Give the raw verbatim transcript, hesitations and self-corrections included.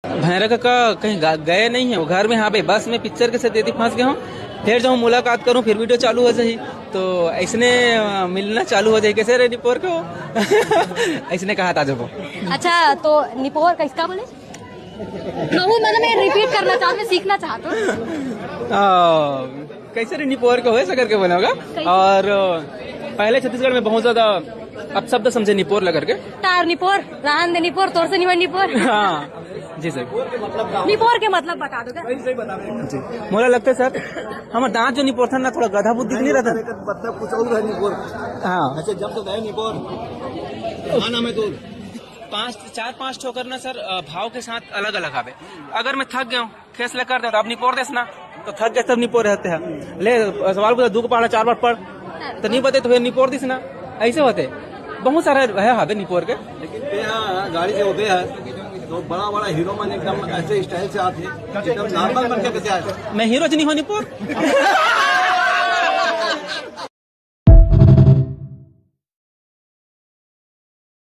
भैरा कका कहीं गा- गए नहीं है, वो घर में। हाँ भाई, बस में पिक्चर के सेती फंस गए हूँ। फिर जाऊँ मुलाकात करूँ, फिर वीडियो चालू हो जाही, तो ऐसने अ, मिलना चालू हो जाही। कैसे रे निपोर को? ऐसने कहा था जब वो। अच्छा, तो निपोर का इसका बोले? बहुत, मतलब, मैं रिपीट करना चाहता हूँ, मैं सीखना चाहता हूँ। अ, कैसे रे निपोर को है, ऐसा करके बोला होगा। कैसे? और अ, पहले छत्तीसगढ़ में बहुत ज्यादा अपशब्द समझे निपोर लगा करके। तार निपोर, रहन दे निपोर, तोर से निमन निपोर। हाँ, जी सर। निपोर के मतलब बता दो क्या? जी, मोला लगता है सर, हमारे दांत जो निपोर था ना, थोड़ा गधा बुद्धि नहीं रहता। मतलब कुछ और है निपोर। हाँ। अच्छा, जब तो गए निपोर, हाँ, नाम है तो पांच, चार पांच ठोकर ना सर, अ, भाव के साथ अलग अलग आवे। अगर मैं थक गया हूँ, खेस ले कर दे, तो अब निपोर देस ना, तो थक गए तब निपोर रहते हैं। ले, सवाल पूछा, दू के पहाड़ा चार बार पढ़, तो नहीं बते तो फिर निपोर दिस ना, ऐसे होते। बहुत सारा है हाबे निपोर के। लेकिन ते हा गाड़ी से होते हैं तो बड़ा बड़ा हीरो मन एकदम ऐसे स्टाइल से आते हैं, एकदम नॉर्मल मन के कैसे आते हैं? मैं हीरो च नहीं हो निपोर।